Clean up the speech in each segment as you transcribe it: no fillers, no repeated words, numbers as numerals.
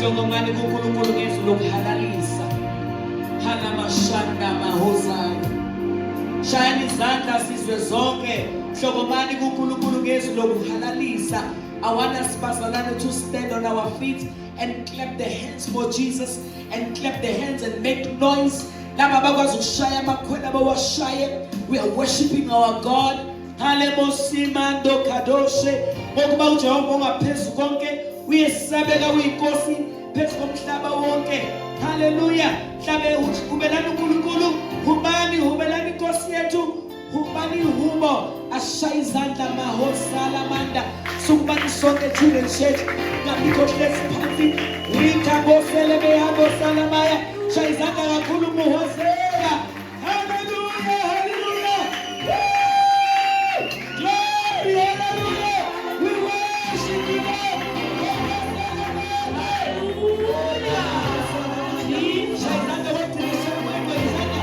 Hlokomani kuNkulunkulu ngezwi lokuhalalisa. Hanamashanda mahozayo. Shayani izandla sizwe zonke. Hlokomani kuNkulunkulu ngezwi lokuhalalisa. I want us bazalwane to stand on our feet and clap the hands for Jesus and clap the hands and make noise. Laba bakwazi ukushaya amakhwela bawashaye. We are worshiping our God. Halemosimando kadoshe ngokuba uJehova ongaphezu konke uyesabeka uyinkosi phezu komhlaba wonke. Haleluya. Hlabe hubelani uNkulunkulu, hubani hubelani inkosi yethu, hubani ihubo ashaye izandla mahosala manda sukumani sonke children church ngabikho hlezi phansi withabosele beyabosala maya shaya izandla kakhulu muhosela. Hallelujah, hallelujah. Woo! Glory, hallelujah. We worship you, Lord. Hallelujah. Shaya izandla wegcina wegcina izandla.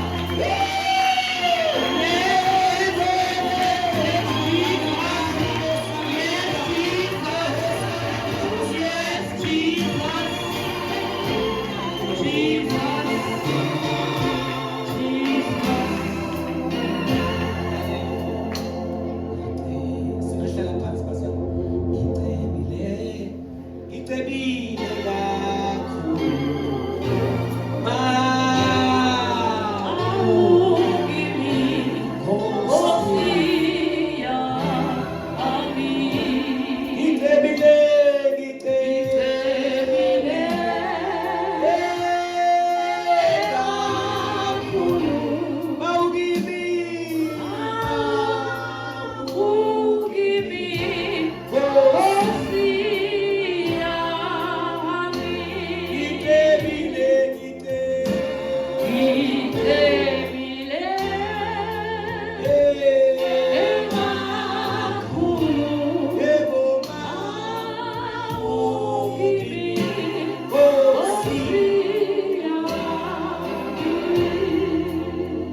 Singahlala phansi bazali. Ngicebile, ngicebile kakhulu. Ngicebile, ngicebile.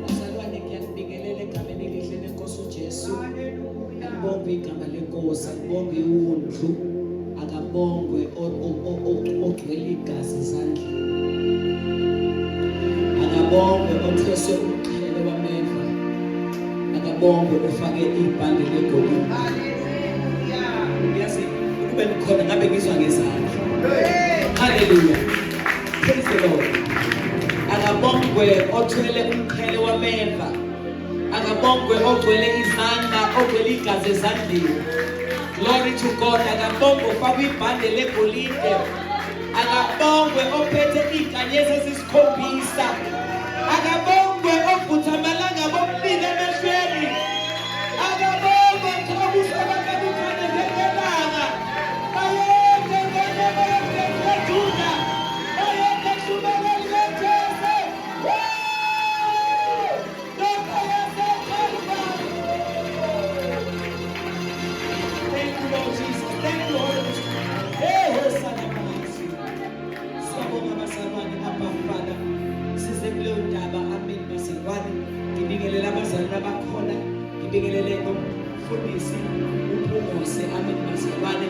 Bazalwane, ngiyanibingelela egameni elihle lenkosi uJesu. Alibongwe igama lenkosi, alibongwe iwundlu, akabongwe ogcwele igazi ezandleni. Akabongwe othweswe umqhele wameva. Akabongwe ofake ibhande legolide. Hallelujah. Yazi ukube nikhona ngabe ngizwa ngezandla. Hallelujah. Praise the Lord. Akabongwe othwele umqhele wameva. Akabongwe ogcwele izandla, ogcwele igazi ezandleni. Glory to God. Akabongwe ofakwe ibhande legolide. Akabongwe ophethe izinkanyezi ezisikhombisa. Akabongwe ovutha amalanga bomlilo emehlweni. Akabongwe mkhabuso abakabukhane njengelanga. Bayede ngonyama yomndeni Bayede hlumelo likaJesu. Woo! Ndoda yaseKalvari. Thank you, Lord Jesus. Thank you, Holy Ghost. Hey, Hosanna Phansi. Siyabonga bazalwane abafana. Size kuleyo ndaba. Amen bazalwane. Ngibingelela abazalwane abakhona. Ngibingelele nomfundisi uMpungose. Amen bazalwane.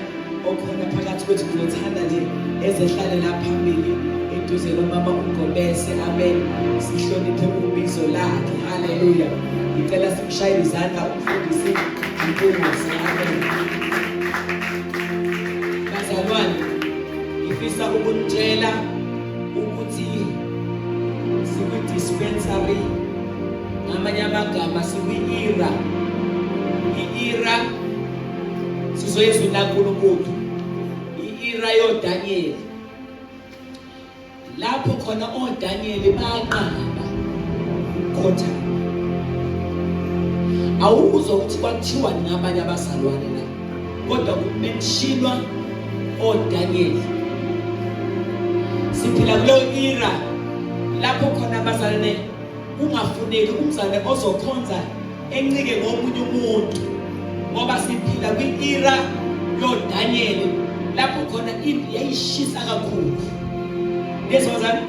Okhona phakathi kwethu ngizothanda nje ezehlale la phambili eduze nomama uGobese. Amen. Sihloniphe ubizo lakhe. Haleluya. Ngicela simshayele izandla umfundisi uMpungose. Amen. Bazalwane, ngifisa ukunitshela ukuthi sikwi-dispensary, ngamanye amagama sikwi-era. I-era sizoyezwi laNkulunkulu, i-era yoDaniyeli, lapho khona oDaniyeli banqaba ukukhothama. Awuzwa ukuthi kwakuthiwa nabanye abazalwane la, kodwa kumentionwa oDaniyeli. Siphila kuleyo era lapho khona abazalwane kungafuneki umzalwane ozokhonza encike ngomunye umuntu, ngoba siphila kwi-era yoDaniyeli lapho khona impi yayishisa kakhulu. Yezwa bazalwane,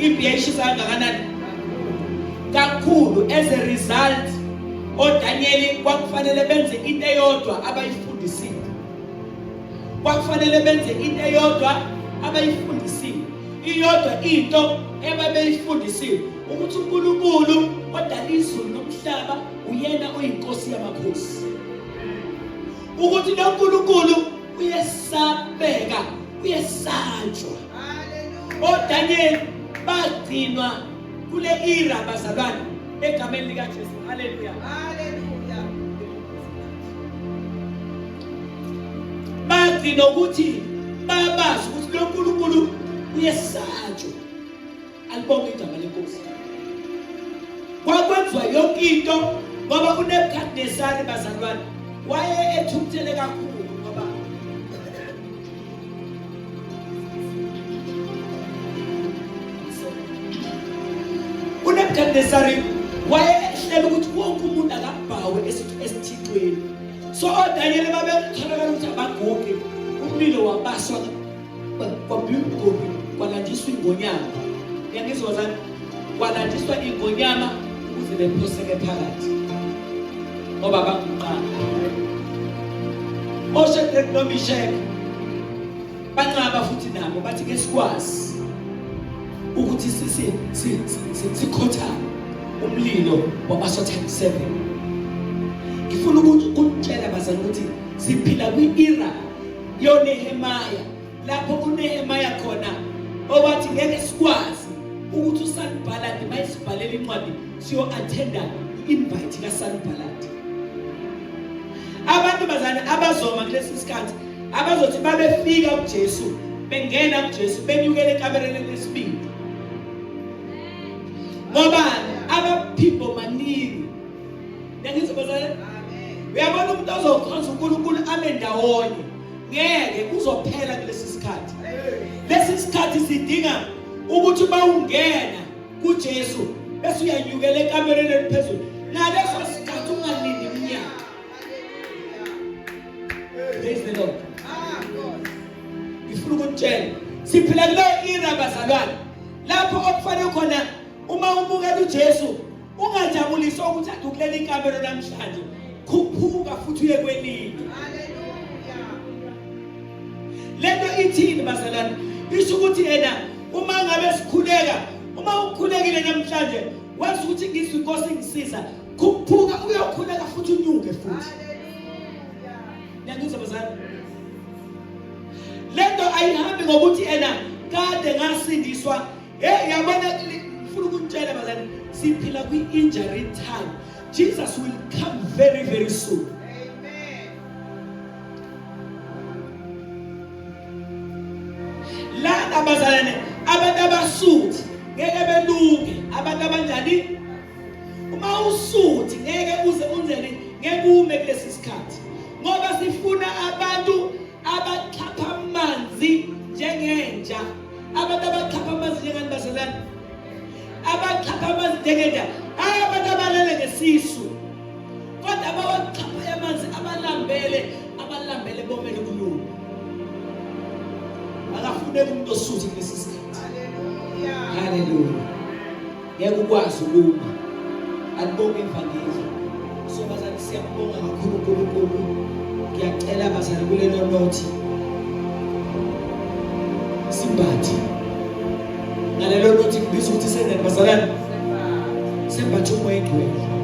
impi yayishisa kangakanani? Kakhulu. As a result, oDaniyeli kwakufanele benze into eyodwa abayifundisiwe. Kwakufanele benze into eyodwa abayifundisiwe, iyodwa into ebabeyifundisiwe ukuthi uNkulunkulu odala izulu nomhlaba uyena oyinkosi yamakhosi, ukuthi lo Nkulunkulu uyesabeka, uyesatshwa. ODaniel bagcinwa kule era bazalwane egameni likaJesu. Haleluya, haleluya. Bagcina ukuthi babazi ukuthi lo Nkulunkulu uyesatshwa. Alibonge igama lenkosi. Kwakwenziwa yonke into ngoba uNebukadnesari bazalwane waye ethukuthele kakhulu ngoba uNebukadnesari wayehlela ukuthi wonke umuntu akabhawe esithixweni. So oDanyeli babetholakala ukuthi abaguqi, umlilo wabaswa kwabhiwa umgodi, kwalandiswa ingonyama. Uyangizwa zani? Kwalandiswa ingonyama ukuze bephoseke phakathi ngoba baguqanga. OShadrach noMeshach banqaba futhi nabo bathi ke sikwazi ukuthi sikhothane umlilo wabaswa times 7. Ngifuna ukuthi ukutshela bazali ukuthi siphila kwi-era yoNehemiah, lapho uNehemiah khona owathi ngeke sikwazi ukuthi uSanballat bayisibhalela incwadi siyo-attenda i-invite kaSanballat. Abantu bazane abazoma kulesi sikhathi abazothi babefika kuJesu, bengena kuJesu, benyukele ekamereni lesibili, ngoba abaphimbo maningi. Niyangizwa bazalwane? Uyabona umuntu ozokhonza uNkulunkulu ame ndawonye ngeke uzophela kulesi sikhathi. Lesi sikhathi sidinga ukuthi uma ungena kuJesu bese uyanyukela ekamereni eliphezulu, ngaleso sikhathi ungalindi iminyaka. Praise the Lord. Ngifuna ukutshela siphila kuleyo era bazalwane lapho okufanele khona uma ubukela uJesu ungajabuliswa ukuthi ade ukuleli ikamelo namhlanje, khuphuka futhi uye kwelinye. Lento ithini bazalwane? Isho ukuthi yena uma ngabe sikhuleka, uma ukhulekile namhlanje wazi ukuthi ngizwe inkosi ingisiza, khuphuka uyokhuleka futhi unyuke futhi. Niyangizwa bazalwane? Lento ayihambi ngokuthi ena kade ngasindiswa. Hey, yabona ngifuna ukutshela bazalwane, siphila kwi-injury time. Jesus will come very very soon. Amen. Lana bazalwane abantu abasuthi ngeke belunge, abantu abanjani? Uma usuthi ngeke uze unzeni, ngeke ume kulesi sikhathi. Ngoba sifuna abantu abaxhapha amanzi njengenja. Abantu abaxhapha amanzi njengani bazalwane? Abaxhapha amanzi njengenja. Hayi abantu abalele ngesisu. Kodwa abawaxhapha amanzi abalambele, abalambele bomele kulunga. Akafuneki umuntu osuthi kulesi sikhathi. Hallelujah. Hallelujah. Ngeke ukwazi ukuma. Alibonge ivangeli. So bazali siyambonga kakhulu uNkulunkulu. Ngiyacela bazali kulelo nothi simbathe. Ngalelo nothi ngibiza ukuthi senzeni bazalwane? Sembathe umoya engcwele.